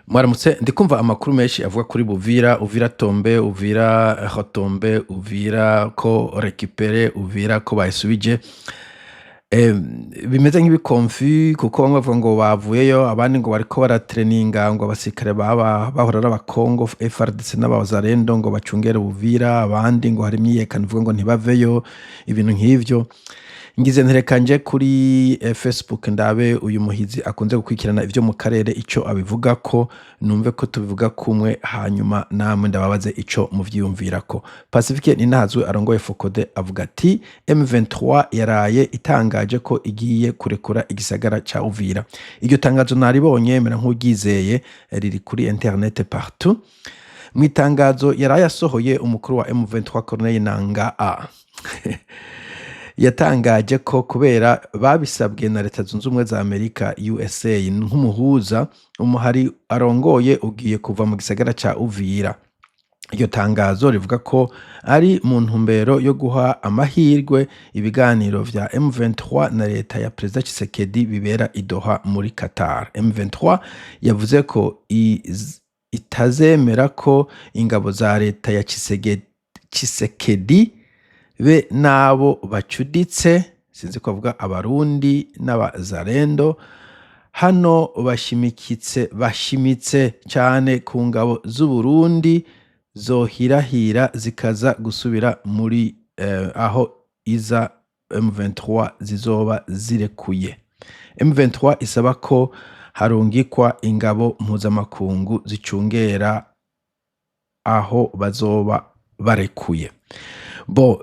Mwaramutse. Ndikumva amakuru menshi avuga kuri Buvira, Uvira tombé, Uvira retombé, Uvira ko récupéré, Uvira ko bayisubije. Bimeze nk'ibi confus, kuko bamwe bavuga ngo bavuyeyo, abandi ngo bariko baratreninga ngo abasirikare baba bahora ari abakongo FARDC n'abazarendo ngo bacungere Buvira, abandi ngo hari imyiyekano ivuga ngo ntibaveyo, ibintu nk'ivyo. Ngize ntereka nje kuri Facebook ndabe uyu muhizi akunze gukurikirana ivyo mu karere ico abivugako, numve ko tubivuga kumwe, hanyuma namwe ndababaze ico muvyiyumvirako. Pacifique Ninahazwe arongoye FOCODE avuga ati M23 yaraye itangaje ko igiye kurekura igisagara ca Uvira. Iryo tangazo naribonye, mera nk'uryizeye, riri kuri internet partout. Mw'itangazo yaraye asohoye, umukuru wa M23 Corneille Nangaa yatangaje ko kubera babisabwe na Leta Zunze Ubumwe za Amerika, USA, nk'umuhuza, umuhari arongoye ugiye kuva mu gisagara ca Uvira. Iryo tangazo rivuga ko ari mu ntumbero yo guha amahirwe ibiganiro vya M23 na leta ya Perezida Tshisekedi bibera i Doha muri Qatar. M23 yavuze ko itazemera ko ingabo za leta ya Tshisekedi be n'abo bacuditse, sinzi ko bavuga Abarundi n'Abazarendo, hano bashimitse cane ku ngabo z'Uburundi, zohirahira zikaza gusubira muri aho iza M23 zizoba zirekuye. M23 isaba ko harungikwa ingabo mpuzamakungu zicungera aho bazoba barekuye. Bo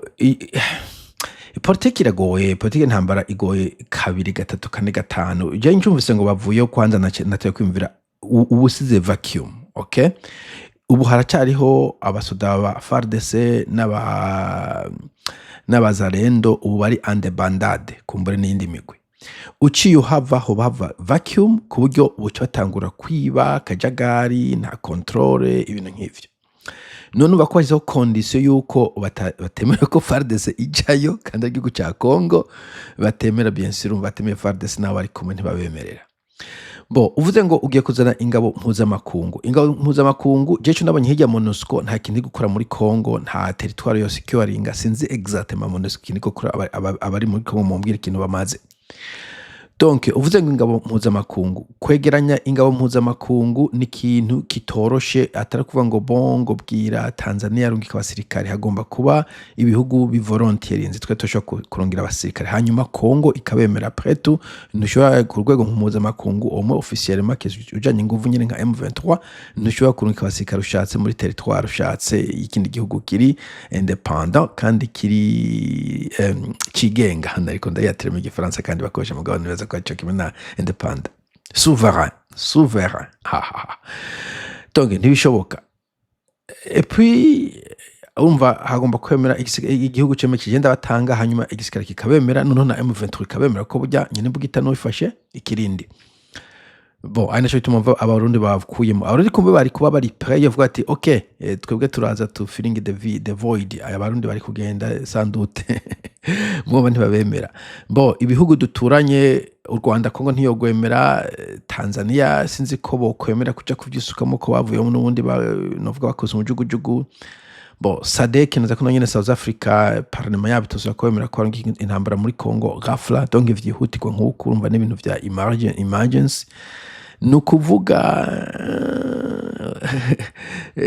politiki iragoye, politiki y'intambara igoye kabiri, gatatu, kane, gatanu. Je ncumvise ngo bavuyeyo, kwanza nateye kwiyumvira uba usize vacuum, okay? Ubu haracyariho abasoda ba FARDC n'abazarendo ubu bari en débandade, kumbure n'iyindi migwi. Uciye uhava, hoba hava vacuum ku buryo buca batangura kwiba akajagari, nta contrôle, ibintu nk'ivyo. None uba ko bashyizeho condition y'uko batemera ko FARDC ijayo, kandi ari igihugu ca Congo batemera, bien sûr batemeye FARDC nabo bari kumwe ntibabemerera. Bo uvuze ngo ugiye kuzana ingabo mpuzamakungu, ingabo mpuzamakungu, jewe ico nabonye hirya, MONUSCO nta kintu iri gukora muri Congo, nta territoire yose ikiwaringa. Sinzi exactement MONUSCO ikintu iri gukora. Abari muri Congo mumbwire ikintu bamaze. Donc uvuze ngo ingabo mpuzamakungu, kwegeranya ingabo mpuzamakungu ni ikintu kitoroshe, atari kuvuga ngo bon, ngo bwira Tanzania rungika abasirikare. Hagomba kuba ibihugu bivolontierinze, twe turashobora kurongera abasirikare, hanyuma Congo ikabemera. Après tout, ntushobora ku rwego mpuzamakungu au moins officiellement ujanye inguvu nyene nka M23, ntushobora kurungika abasirikare ushatse muri territoire ushatse y'ikindi gihugu kiri indépendant kandi kiri cigenga. Ariko ndayatira mu gifaransa kandi bakoresha mugabo nibaza ko arico kimwe na indépendant, souverain, souverain, ha ha ha. Donc ntibishoboka. Et puis urumva hagomba kwemera igihugu cemeye kigenda batanga, hanyuma igisirikare kikabemera, noneho na M23 ikabemera ko burya nyene bugita n'ufashe ikirindi. Bon, ari naco gituma mva Abarundi bavukuyemo. Abarundi kumbe bari kuba bari prêt, yavuga ati ok, twebwe turaza to filling the void. Aya Barundi bari kugenda sans doute, mwoba ntibabemera. Bon, ibihugu duturanye, u Rwanda, Kongo ntiyogwemera, Tanzania sinzi ko bokwemera kuja kuvyisukamo ko bavuyemo n'ubundi novuga bakoze umujugujugu. Bon, SADC naza ko nyene South Africa parlement yabo itozora kwemera ko hari intambara muri Congo ghafla, donc vyihutirwa nk'uku. Urumva n'ibintu vya emergency, ni ukuvuga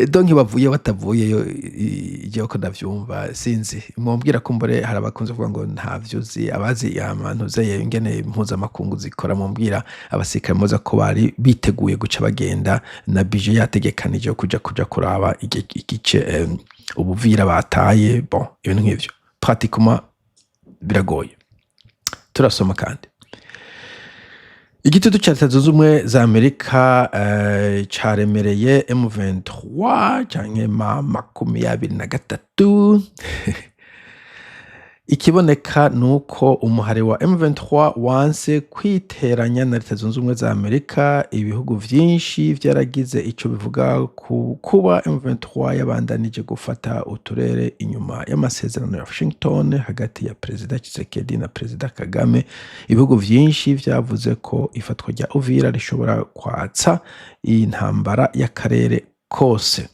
donc bavuye batavuyeyo, jewe ko ndavyumva sinzi. Mwambwira ko mbore hari abakunze kuvuga ngo ntavyo uzi, abazi amantuze ingene impuzamakungu zikora, mumbwira abasirikare muza ko bari biteguye guca bagenda na budget yategekanije kuja kuraba igice Ubuvira bataye. Bon, ibintu nk'ivyo pratiquement biragoye. Turasoma kandi igitutu ca Leta Zunze Ubumwe za Amerika caremereye M23 canke M23. Ikiboneka ni uko umuhari wa M23 wanse kwiteranya na Leta Zunze Ubumwe za Amerika. Ibihugu vyinshi vyaragize ico bivuga ku kuba M23 yabandanije gufata uturere inyuma y'amasezerano ya Washington hagati ya Perezida Tshisekedi na Perezida Kagame. Ibihugu vyinshi vyavuze ko ifatwa rya Uvira rishobora kwatsa intambara y'akarere kose.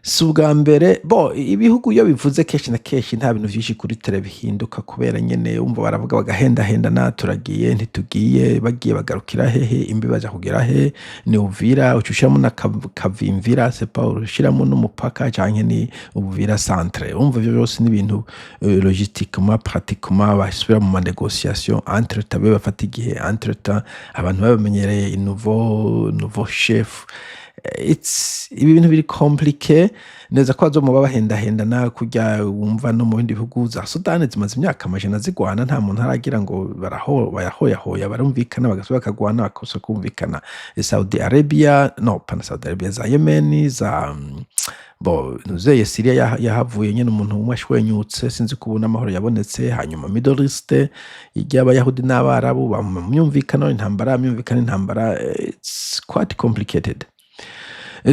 Si ubwa mbere bo ibihugu iyo bivuze, kenshi na kenshi nta bintu vyinshi kuri terrain bihinduka, kubera nyene wumva baravuga bagahendahendana: turagiye, ntitugiye, bagiye bagarukira hehe, imbi baja kugera he? Ni Uvira uca ushiramo na Kavimvira, c'est pas ushiramo n'umupaka, canke ni Uvira centre? Wumva ivyo vyose ni ibintu logistiquement, pratiquement basubira mu ma négociation. Entre temps bafata igihe, entre temps abantu babamenyereye nouveau chef. It's ibi bintu biri compliqué neza ko bazomuba bahendahendana kurya. Wumva no mu bindi bihugu, za Sudani zimaze imyaka amajana zigwana, nta muntu aragira ngo baraho bayahoyahoya, barumvikana, bagasubira bakagwana, bakosora kumvikana. Saudi Arabia, no pana Saudi Arabia, za Yemen, za bo ntuzeye Syria yahavuye nyene umuntu umwe ashwenyutse, sinzi ko ubu n'amahoro yabonetse. Hanyuma Middle East ry'Abayahudi n'Abarabu mu myumvikano, intambara, myumvikano, intambara, it's quite complicated.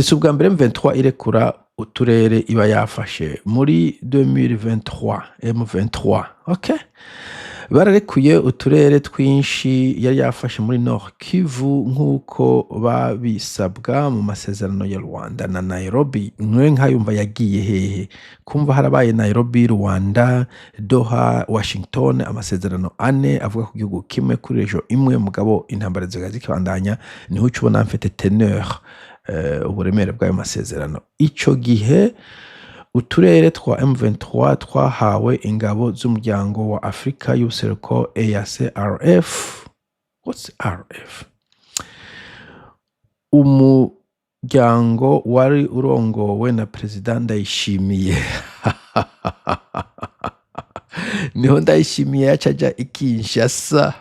Si ubwa mbere M23 irekura uturere iba yafashe. Muri 2023 M23, okay, bararekuye uturere twinshi yari yafashe muri Nord Kivu nk'uko babisabwa mu masezerano ya Rwanda na Nairobi. Mwe nkayumva yagiye hehe? Kumva harabaye Nairobi, Rwanda, Doha, Washington, amasezerano ane avuga ku gihugu kimwe kuri région imwe, mugabo intambara ziga zikibandanya, niho uca ubona mfite teneur, uburemere bw'ayo masezerano. Ico gihe uturere twa M23 twahawe ingabo z'Umuryango wa Afrika y'Ubuseruko, EAC RF. What's RF? Umuryango wari urongowe na Perezida Ndayishimiye. Niho Ndayishimiye yaca aja i Kinshasa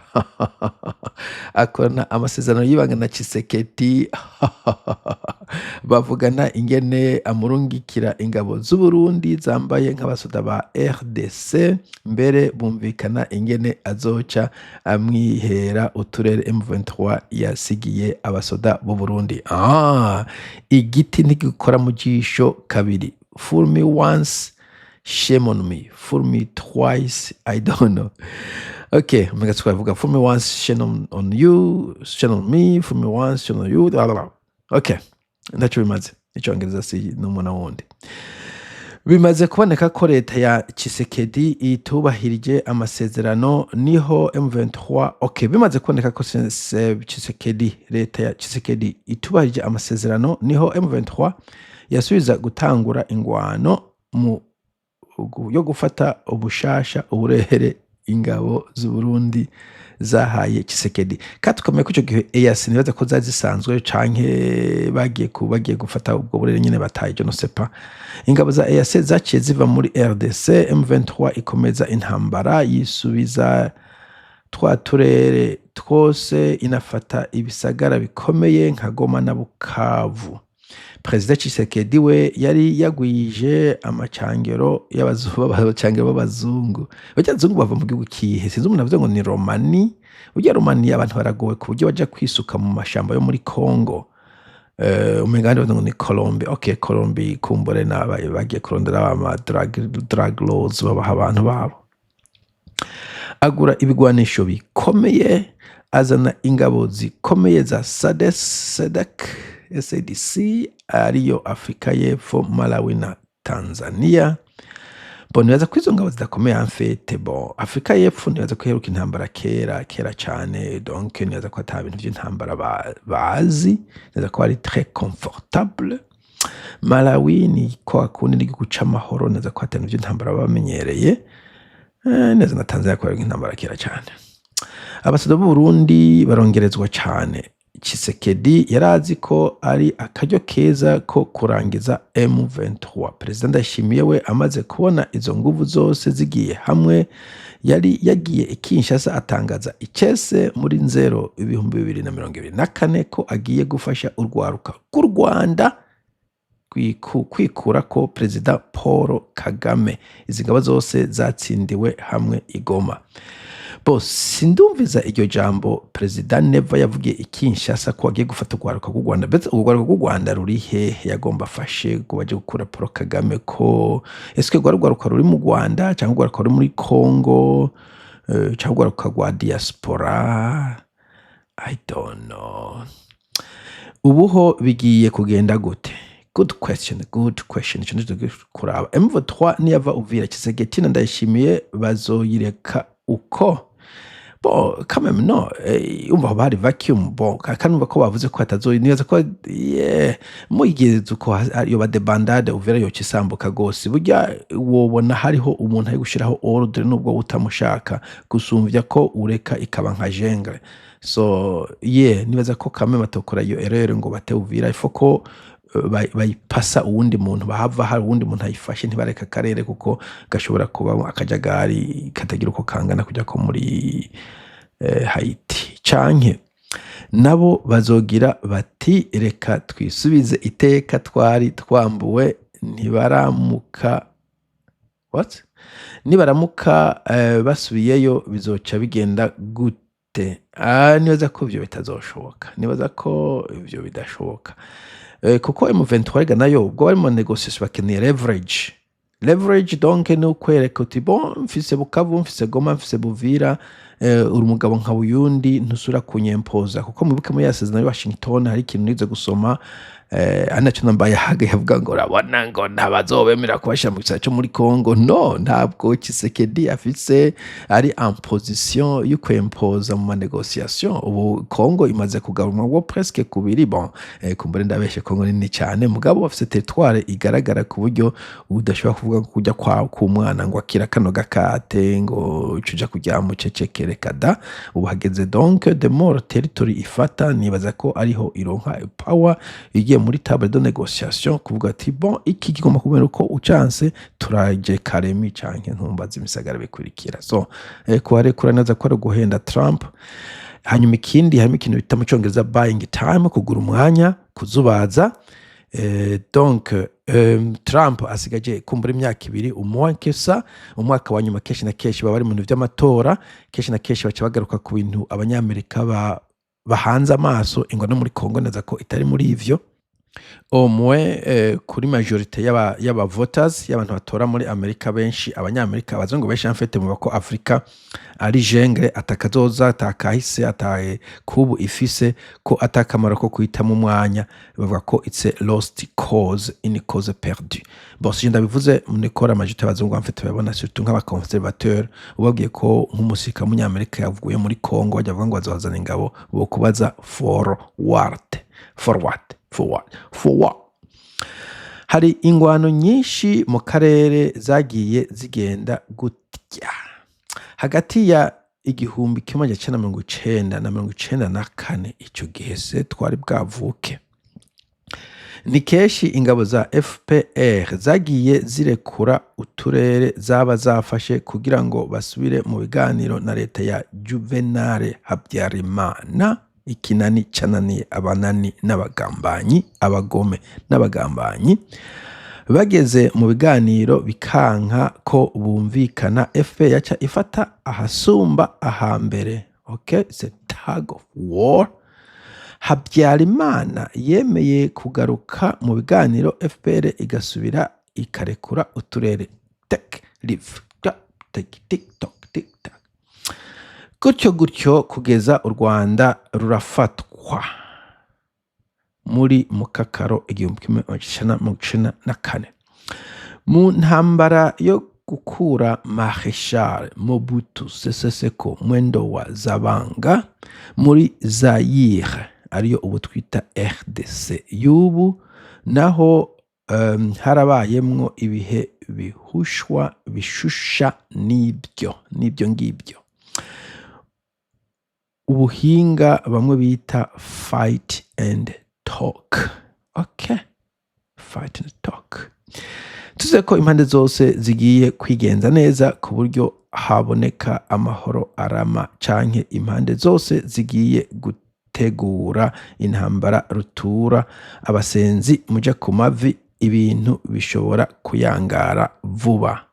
akorana amasezerano y'ibanga na Tshisekedi, bavugana ingene amurungikira ingabo z'Uburundi zambaye nk'abasoda ba RDC. Mbere bumvikana ingene azoca amwihera uturere M23 yasigiye abasoda b'u Burundi. Ah, igiti ntigikora mu jisho kabiri. Fool me once, shame on me. Fool me twice, I don't know. Okay, umenga twavuga fool me once, shame on you, shame on me, fool me once, shame on you, blah, blah, blah. Okay, ntacyo bimaze, Icyongereza si n'umuntu wundi. Bimaze kuboneka ko leta ya Tshisekedi itubahirije amasezerano, niho M23, okay, bimaze kuboneka ko Tshisekedi, leta ya Tshisekedi itubahirije amasezerano, niho M23 yasubiza gutangura ingwano mu yo gufata ubushasha uburehere ingabo z'Uburundi zahaye Tshisekedi. Kandi tukamenya ko ico gihe EAC nibaza ko zari zisanzwe, canke bagiye gufata ubwo burere nyene bataye, je ne sais pas. Ingabo za EAC zaciye ziva muri RDC, M23 ikomeza intambara, yisubiza twa turere twose, inafata ibisagara bikomeye nka Goma na Bukavu. Perezida Tshisekedi we yari yagwije amacangero y'abacangero b'abazungu. Barya bazungu bava mu gihugu kihe? Sinzi, umuntu avuze ngo ni Romani. Burya Romani abantu baragowe ku buryo baja kwisuka mu mashamba yo muri Congo. Umenga abandi bavuze ngo ni Colombie. Okay, Colombie kumbure n'aba bagiye kurondera ama drug lords babaha abantu babo. Agura ibigwanisho bikomeye, azana ingabo zikomeye za SADC, SADC, SADC, ariyo Afrika y'Epfo, Malawi na Tanzania. Bon, nibaza ko izo ngabo zidakomeye en fait. Bon, Afrika y'Epfo nibaza ko iheruka intambara kera kera cane, donc nibaza ko ata bintu vy'intambara bazi, nibaza ko ari très confortable. Malawi ni kwa kundi n'igihugu c'amahoro, nibaza ko ata bintu vy'intambara bamenyereye. Neza na Tanzania ko intambara kera cane. Abasoda b'Uburundi barongerezwa cane. Tshisekedi yarazi ko ari akaryo keza ko kurangiza M23. Perezida Ndayishimiye we amaze kubona izo nguvu zose zigiye hamwe, yari yagiye i Kinshasa atangaza icese muri Nzero 2024 ko agiye gufasha urwaruka rw'u Rwanda. Kwikura ko Perezida Paul Kagame. Izi ngabo zose zatsindiwe hamwe i Goma. Bo sindumviza iryo jambo Perezida Neva yavugiye i Kinshasa ko agiye gufata urwaruka rw'u Rwanda. Mbese urwaruka rw'u Rwanda ruri hehe yagomba afashe ngo baje gukura Paul Kagame? Ko ese rwari urwaruka ruri mu Rwanda cyangwa urwaruka ruri muri Congo, cyangwa urwaruka rwa diaspora? I don't know. Ubuho bigiye kugenda gute? Good question, good question. Ico nico tugiye kuraba. M23 niyava Uvira, Tshisekedi na Ndayishimiye bazoyireka uko? Bon, quand même non. Umva hoba hari vacuum. Bon, kandi umva ko bavuze ko hatazoyi, nibaza ko yeah, muyigeze uko yoba débandade, Uvira yoca isambuka gose. Burya wobona hariho umuntu ari gushiraho ordre nubwo utamushaka, gusumvya ko ureka ikaba nka jungle. So yeah, nibaza ko quand même batokora iyo erreur ngo bate Uvira. Il faut ko bayipasa uwundi muntu, bahava hari uwundi muntu ayifashe, ntibareka akarere kuko gashobora kuba akajagari katagira uko kangana kujya ko muri Haiti. Canke nabo bazogira bati: "Reka twisubize iteka twari twambuwe." Ntibaramuka what? Nibaramuka basubiyeyo bizoca bigenda gute? Ah, nibaza ko ivyo bitazoshoboka, nibaza ko ivyo bidashoboka, kuko M23 rega nayo ubwo bari mu négociation bakeneye leverage. Leverage donc ni ukwereka uti: "Bon, mfise Bukavu, mfise Goma, mfise Buvira, uri umugabo nka Buyundi, ntusubira kunyempoza." Kuko mwibuke muri ya sezerano ya Washington hari ikintu nize gusoma, ari naco nambaye haga yavuga ngo urabona ngo ntabazobemera kubashira mu gisagara co muri Congo. No ntabwo Tshisekedi afise ari en position yo kwempoza mu ma négociation. Ubu Congo imaze kugabanwa presque kubiri. Bon, kumbure ndabeshe, Congo nini cyane, mugabo bafise territoire igaragara ku buryo udashobora kuvuga ngo kujya kwa k'umwana ngo akira kano gakate ngo ucuja kuryama ucecekere kada. Ubu hageze donc the more territory ifata, nibaza ko ariho ironka power igiye muri table de négociation kuvuga ati: "Bon, iki kigomba kumera uko, ucanse turaje Karemi canke ntumbaze imisagara bikurikira." So kuharekura neza ko ari guhenda Trump. Hanyuma ikindi, harimo ikintu bita mu Cyongereza buying time, kugura umwanya, kuzubaza. Donc Trump asigaje kumbura imyaka 2 umwa kesa umwaka wa nyuma. Kenshi na kenshi baba bari mu bintu by'amatora, kenshi na kenshi baca bagaruka ku bintu Abanyamerika bahanze amaso. Ingwa no muri Congo neza ko itari muri ivyo, au moins kuri majorité y'aba voters, y'abantu batora muri Amerika. Benshi Abanyamerika, abazungu benshi en fait muba ko Afrika ari jungle, atakazoza, atakahise, ataye kubu ifise, ko atakamaro ko kuhitamo umwanya. Bavuga ko it's a lost cause, une cause perdue. Bon, si ndabivuze niko la majorité y'abazungu en fait babona, surtout nk'aba conservateur. Ubabwiye ko nk'umusirikare w'umunyamerika yavuye muri Congo, bajya bavuga ngo bazazana ingabo bo kubaza forward, forward, forward, forward. Hari ingwano nyinshi mu karere zagiye zigenda gutya hagati ya 1990 na 94. Icyo gihe se twari bwavuke? Ni kenshi ingabo za FPR zagiye zirekura uturere zaba zafashe kugira ngo basubire mu biganiro na leta ya Juvenal Habyarimana. Ikinani cananiye abanani n'abagambanyi, abagome n'abagambanyi. Bageze mu biganiro bikanka ko bumvikana, FPR yaca ifata ahasumba ahambere. Okay, it's a tug of war. Habyarimana yemeye kugaruka mu biganiro, FPR igasubira ikarekura uturere. Take leave, take, tick tock, tick tock, gutyo gutyo kugeza u Rwanda rurafatwa muri Mukakaro 1994. Mu ntambara yo gukura Maréchal Mobutu Sese Seko Mwendo wa Zabanga muri Zaire, ariyo ubu twita RDC y'ubu, naho harabayemwo ibihe bihushwa bishusha n'ibyo ngibyo, ubuhinga bamwe bita fight and talk. Okay, fight and talk. Tuze ko impande zose zigiye kwigenza neza ku buryo haboneka amahoro arama, canke impande zose zigiye gutegura intambara rutura. Abasenzi muje ku mavi. Ibintu bishobora kuyangara vuba.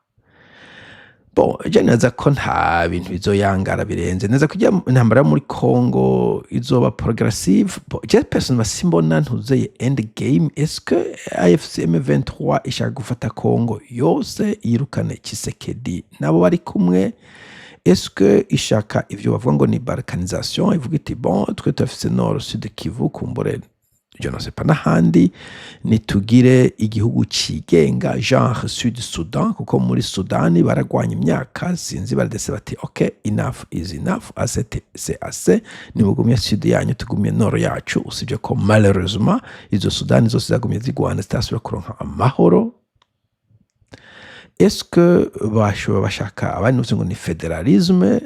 Bon, je nibaza ko nta bintu bizoyangara birenze neza kugira intambara yo muri Congo izoba progressive. Bon, je personnellement simbona ntuzeye end game. Est-ce que AFC M23 ishaka gufata Congo yose, yirukane Tshisekedi nabo bari kumwe? Est-ce que ishaka ivyo bavuga ngo ni balkanisation, ivuga iti: "Bon, twe turafise Nord, Sud Kivu, kumbure je ne sais pas n'ahandi, nitugire igihugu cigenga genre Sud Sudan," kuko muri Sudani baragwanya imyaka sinzi, baradese bati: "Ok, enough is enough, assez c'est assez, nimugumye sud yanyu, tugumye nord yacu." Usibye ko malheureusement izo Sudani zose zagumye zigwana, zitasubira kuronka amahoro. Est-ce que bashobora bashaka abandi ngo ni fédéralisme,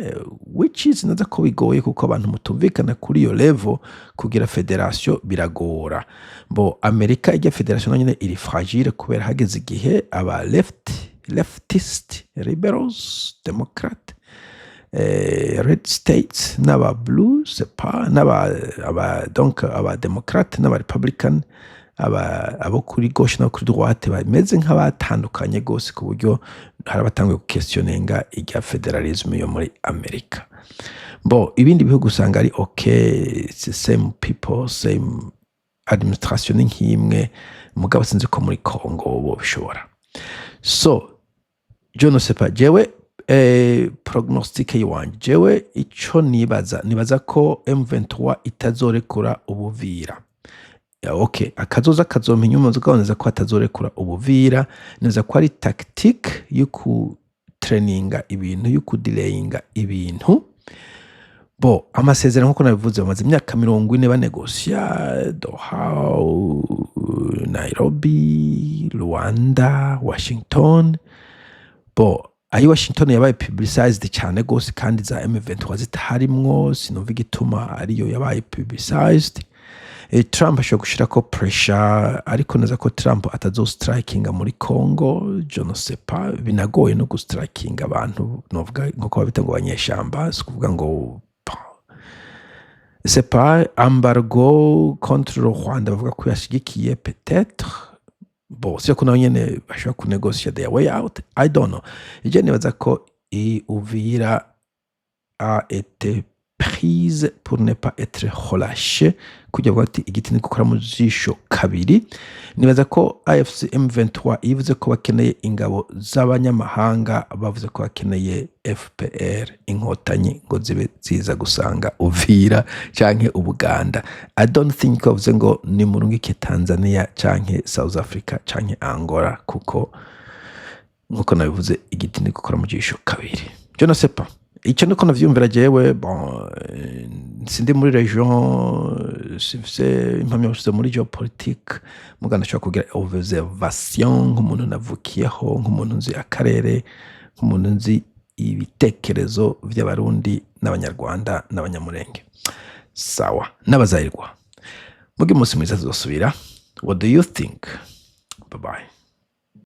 which is naza ko bigoye, kuko abantu mutumvikana kuri iyo level, kugira fédération biragora. Bo Amerika ijya fédération nayo nyene iri fragile, kubera hageze igihe aba leftist liberals, democrat, red states n'aba blue, c'est pas n'aba aba, donc aba démocrate n'aba republican, aba abo kuri gauche no kuri droite, bameze nk'abatandukanye gose, ku buryo hari abatanguye guquestioninga irya fédéralisme yo muri Amerika. Bo ibindi bihugu usanga ari okay, it's the same people, same administration, ni nk'imwe, mugabo sinzi ko muri Congo bo bishobora. So je ne sais pas. Jewe prognostic yiwanje, jewe ico nibaza, nibaza ko M23 itazorekura Ubuvira. Ya, okay, akazoza kazompa inyuma neza ko atazorekura Ubuvira. Neza ko ari tactique yo kutraininga ibintu, yo kudelayinga ibintu. Bo amasezerano, nkuko nabivuze, bamaze imyaka 40 banegosia Doha, Nairobi, Rwanda, Washington. Bo ayi Washington yabaye publicized cyane gose, kandi za M23 zitarimwo, sinumva igituma ariyo yabaye publicized. Trump ashobora gushirako pressure, ariko neza ko Trump atazostrikinga muri Congo, je ne sais pas. Binagoye no gustrikinga abantu, novuga nkuko babita ngo abanyeshamba, si ukuvuga ngo c'est pas embargo contre le Rwanda bavuga ko yashigikiye peut-être. Bon, sio ko naho nyene bashobora kunegocia their way out, I don't know. Ije nibaza ko i Uvira a été prise pour ne pas être relâchée, kugira ngo ati igiti ni gukora mu jisho kabiri. Nibaza ko AFC M23 ivuze ko bakeneye ingabo z'abanyamahanga, bavuze ko bakeneye FPR Inkotanyi ngo zibe ziza gusanga Uvira canke Ubuganda. I don't think ko bavuze ngo ni murungike Tanzania canke South Africa canke Angola, kuko nkuko nabivuze, igiti ni gukora mu jisho kabiri. Je ne sais pas, icyo niko navyiyumvira jewe. Bon, sindi muri région, sifise impamyabushobozi muri géopolitique, muga ndashobora kugira observation nk'umuntu navukiyeho, nk'umuntu nzi akarere, nk'umuntu nzi ibitekerezo vy'Abarundi n'Abanyarwanda n'Abanyamurenge, sawa n'Abazayirwa. Muge umunsi mwiza, tuzosubira. What do you think? Bye bye.